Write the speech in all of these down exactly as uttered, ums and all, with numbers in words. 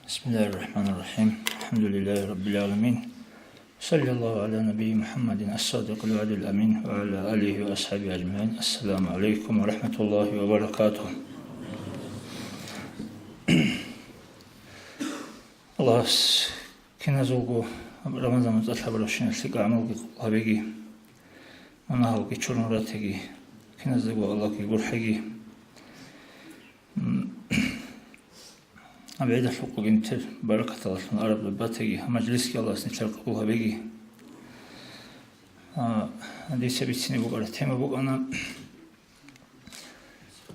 بسم الله الرحمن الرحيم. الحمد لله رب العالمين. صلى الله على نبي محمد الصادق الوعد الأمين وعلى آله وأصحابه أجمعين. السلام عليكم ورحمة الله وبركاته. Аллагьас киназулго Рамазан муцӀалъ гьабурабщинал лъикӀаб гӀамалги къабул гьабеги, мунагьалги чурун ратеги, киназдаго Аллагьги гурхӀеги. М, гӀидалъул къугин тер баракаталдалъун араб батаги, мажлисги Аллагьас нилъер къабул гьабеги. А, дица бицине букӀараб тема букӀана.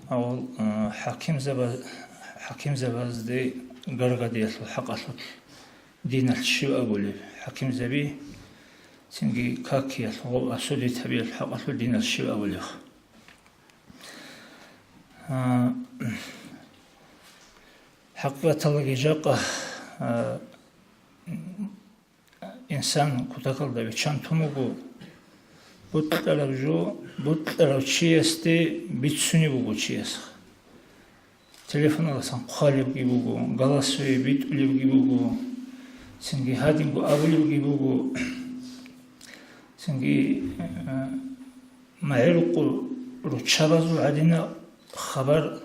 Авал, а, хӀакимзаба-, хӀакимзабазде гаргадиялъул хӀакъалъулъ диналъ щиб абулеб? ХӀакимзаби, цинги какиялъ, гъоб асудитабиялъ хӀакъалъулъ диналъ щиб абулеб? А, хӀакъикъаталдаги жакъа, а, инсан кутакалда биччан тун вуго, бутӀараб жо, бутӀарав чиясде бицунеб буго чияс. Телефоналдасан хъвалебги буго, галасве битӀулебги буго, цинги гьадинго абулебги буго, цинги, э, магӀарухъ руччабазул гӀадина хабар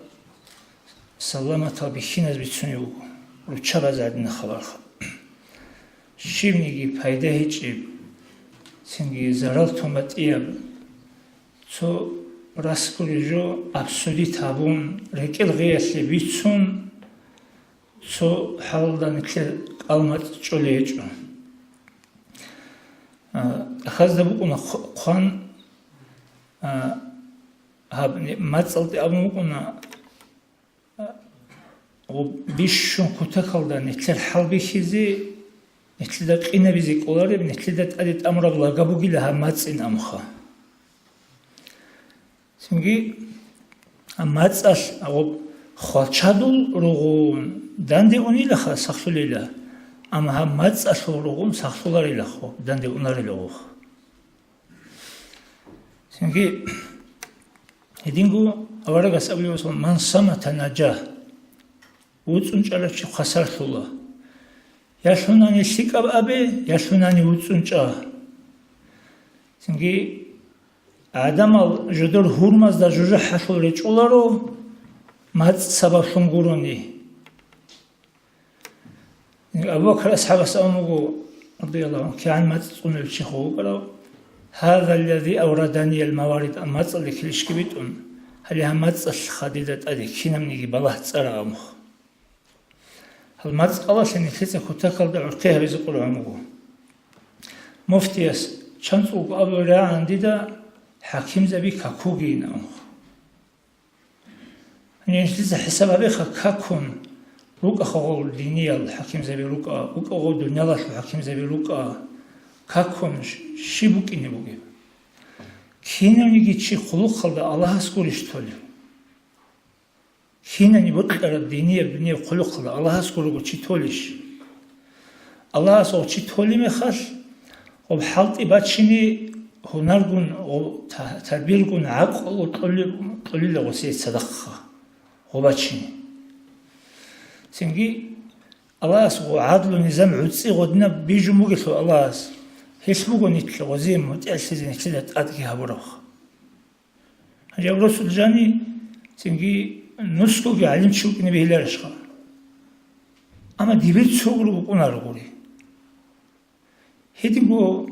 саламатал бихьиназ бицунеб буго, руччабаз гӀадина хабарха. Щибниги пайда гьечӀеб, цинги зарал тун батӀияб, цо расгури жо абсудит гьабун, рекӀел гъиялъе бицун, цо хӀалалда нилъер кӀалмацӀ чӀолей гьечӀо. А, тӀахьазда букӀуна хъ-, хъван, а, гьаб ни-, мацӀалде абун букӀуна, а, гъуб бищун кутакалда нилъер хӀалбихьизе, нилъеда къинабизе кӀолареб, нилъеда тӀаде тӀамураб лага бугила гьаб мацӀин амха. Цинги мацӀалъ гъоб хвалчадул ругъун данде унилаха сахлъулила, амма гьаб мацӀалъул ругъун сахлъуларилахъо, данде унарилаха. Цинги гьединго аварагас абулеб буго: «Ман самата нажа», вуцӀцӀун чӀарав чи хвасарлъула. Я лъунани лъикӀаб абе, я лъунани вуцӀцӀун чӀа. Цинги гӀадамал жодор гьурмазда жужахӀалъул речӀоларо, мацӀ сабаблъун гурони. Абу Бакр асхӀабас абун буго, радияллагьу гӀангьу, кигӀан мацӀ цӀунулев чи вукӀарав: «Гьаза ллази авраданиял маварид», мацӀалде килищги битӀун, гьале гьаб мацӀалъха дида тӀаде кинабниги балагь цӀара амха. Гьал мацӀ къалалъе нилъеца кутакалда гӀурхъи гьабизе къургӀун буго. Муфтияс чанцӀулго абулеб рагӀан дида хӀакимзаби какугейин амха. Гьанже нилъеца хӀисаб гьабеха, какун рукӀаха гъол диниял хӀакимзаби рукӀа, рукӀа гъол дуниялалъул хӀакимзаби рукӀа, какун щ-, щиб букӀине бугеб? Кинавниги чи хъулухъалда Аллагьас гурищ толев? Кинани бокьараб динияб дунияб хъулухъалда Аллагьас гурого чи толищ? Аллагьас гъов чи толеб мехалъ, гъоб хӀалтӀи бачине гьунаргун, гъоб та-, тадбиргун гӀакълу кьули-, кьулила гъосие цадахъха гъоб бачине. Цинги Аллагьас гъо гӀадлу низам гӀуцӀи гъодинаб бижун бугелъул Аллагьас, гьелъ буго нилъ гъозие мутӀигӀлъизе нилъеда тӀадги гьабурабха. Гьанже аб росулъ жани, цинги нусгоги гӀалимчи вукӀине бегьиларищха? Амма дибир цогуро букӀунарогури. Гьединго,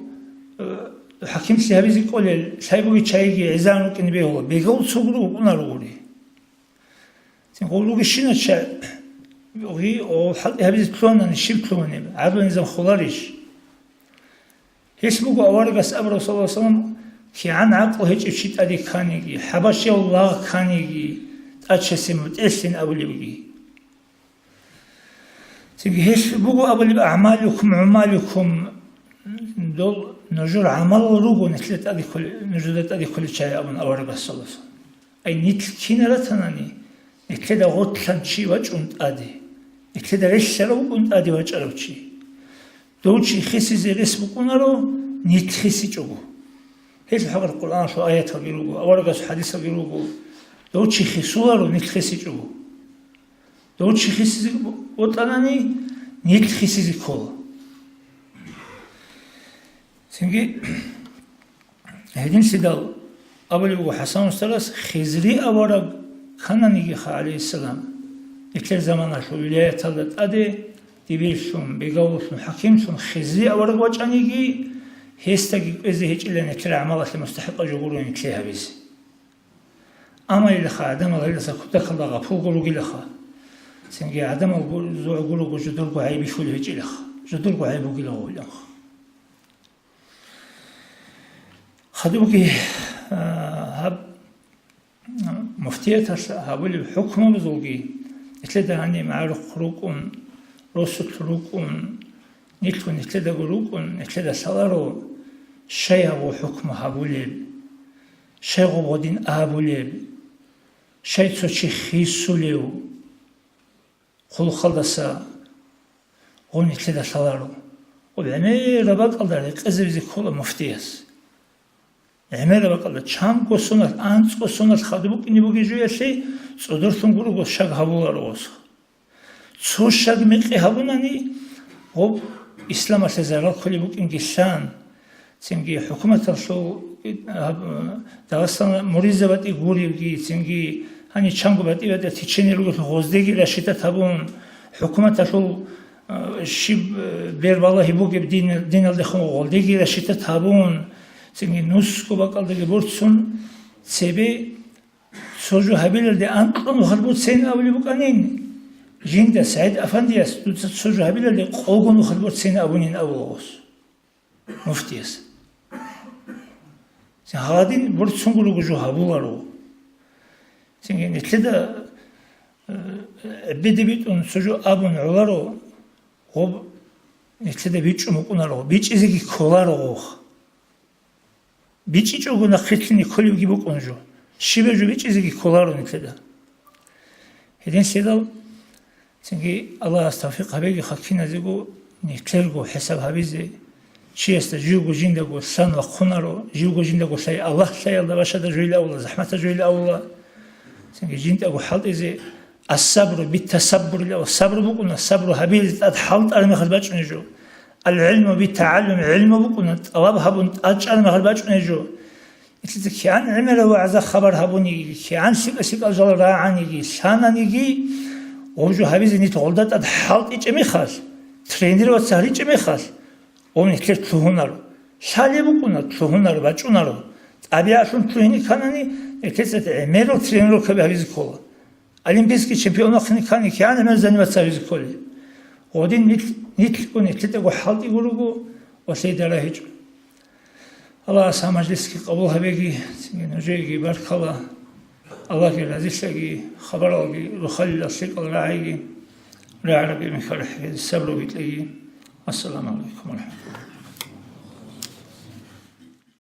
э, хӀакимлъи гьабизе кӀолел, лъай буги чайги гӀезегӀан вукӀине бегьула, бегавул цогуро букӀунарогури. Цин гъол ругищина чай, гъи-, о, хӀалтӀи гьабизе лъугьанани, щиб лъугьаниб, гӀадлу низам холарищ? Гьелъ буго аварагас абураб, саллаллагьу гӀалайгьи ва саллам, кигӀан гӀакълу гьечӀев чи тӀаде кканиги, хӀабашияв лагъ кканиги, тӀачасе мутӀигӀлъин абулебги. Цинги гьелъ буго абулеб: «АгӀмалукум гӀумалукум», дол нужер гӀамалал руго нилъеда тӀаде кколел, нужеда тӀаде кколел чагӀи абун аварагас, саллаллагьу гӀалайгьи ва саллам. Ай, нилъ кинал ратанани, нилъеда гъорлъан чи вачӀун тӀаде, нилъеда релълъарав вукӀун тӀаде вачӀарав чи. Дов чи хисизе рес букӀунаро, нилъ хисичӀого. Гьелъ хӀакъир Къуръаналъул аяталги руго, аварагасул хӀадисалги руго, дов чи хисуларо, нилъ хисичӀого. Дов чи хисизе бо-, бокьанани, нилъ хисизе ккола. Цинги гьединлъидал абулеб буго ХӀасан устарас, Хизри авараг кананигиха, гӀалайгьиссалам, нилъер заманалъул вилаяталда тӀаде дибирлъун, бегавуллъун, хӀакимлъун Хизри авараг вачӀаниги, гьесдаги кӀвезе гьечӀила нилъер гӀамалалъе мустахӀикъав жо гурони нилъее гьабизе. Амма гьелаха гӀадамал гьелдаса кутакалда гъапулго ругилаха. Цинги гӀадамал гу-, зугӀ гурого жудурго гӀайиб бихьулеб гьечӀилаха, жудурго гӀайиб бугила гъуланха. Хадубги, а, гьаб, а, муфтияталъ гьабулеб хӀукмабазулги, нилъеда гьаниб гӀарухъ рукӀун, росулъ рукӀун, нилъго нилъедаго рукӀун, нилъеда лъаларо, щай гьабго хӀукму гьабулеб, щай гъоб гъодин абулеб, щай цо чи хисулев, хъулухъалдаса гъоб нилъеда лъаларо. Гъоб гӀемераб бакӀалда рекъезабизе ккола муфтияс. ГӀемераб бакӀалда, чанго соналъ, анцӀго соналъ хадуб букӀине бугеб жоялъе цӀодорлъун гурого щаг гьабуларо гъосха. Цо щаг мекъи гьабунани, гъоб исламалъе зарал кколеб букӀинги лъан, цинги хӀукуматалъул, гьаб-, Дагъистан муридзаб батӀи гуревги, цинги гьанив чанго батӀи-батӀи течение ругелъул гъоздеги рашидат гьабун, хӀукуматалъул, а, щиб, а, бербалагьи бугеб дин-, диналдехун гъолдеги рашидат гьабун, цинги нусго бакӀалдаги борцун, цебе цо жо гьабилалде анкьго нухалъ борцейин абулеб букӀанин, жинда, СагӀид Афандияс, дуца цо жо гьабилалде къого нухалъ борцейин абунин абула гъос, муфтияс. Гьадин борцун гурого жо гьабуларо. Цинги нилъеда, э, гӀеббеде битӀун цо жо абун гӀоларо, гъоб нилъеда бичӀчӀун букӀунаро, бичӀчӀизеги кколаро гъох. БичӀчӀичӀого нахъилълъине кколебги букӀун жо. Щибаб жо бичӀчӀизеги кколаро нилъеда. Гьединлъидал, цинги Аллагьас тавфикъ гьабегиха киназего нилъерго хӀисаб гьабизе, чиясда живго жиндаго лъан вахъунаро, живго жиндаго лъай Аллагь лъаялда башада жойила авла, захӀмата жойила авла, цинги жиндаго хӀалтӀизе, ас-сабру бит-тасаббур илан, сабру букӀуна, сабру гьабилзе тӀад хӀалтӀараб мехалъ бачӀунеб жо. Ал-гӀилму бит-тагӀаллум, гӀилму букӀуна, тӀалаб гьабун тӀад чӀараб мехалъ бачӀунеб жо. Нилъеца кигӀан гӀемераб вагӀза-хабар гьабуниги, кигӀан лъикӀа-лъикӀал жал рагӀаниги, лъананиги, гъоб жо гьабизе нилъ гъолда тӀад хӀалтӀичӀеб мехалъ, тренироваться гьаричӀеб мехалъ, гъоб нилъер лъугьунаро. Лъалеб букӀуна, лъугьунаро, бачӀунаро. ТӀабигӀатлъун лъугьине кканани, нилъеца гӀемерал тренировкаби гьабизе ккола. Олимпийский чемпион вахъине ккани, кигӀан гӀемер заниматься гьабизе кколеб. Гъодин нилъ-, нилъго нилъедаго хӀалтӀи гурого ва лъида рагьичӀо. Аллагьас гьаб мажлисги къабул гьабеги, цинги нужееги баркала. Аллагьги разилъаги, хабаралги рухӀалила лъикӀал рагӀиги, рагӀараби мехалъ сабру битӀиги. Ассаламу гӀалайкум ва рахӀматуллагь.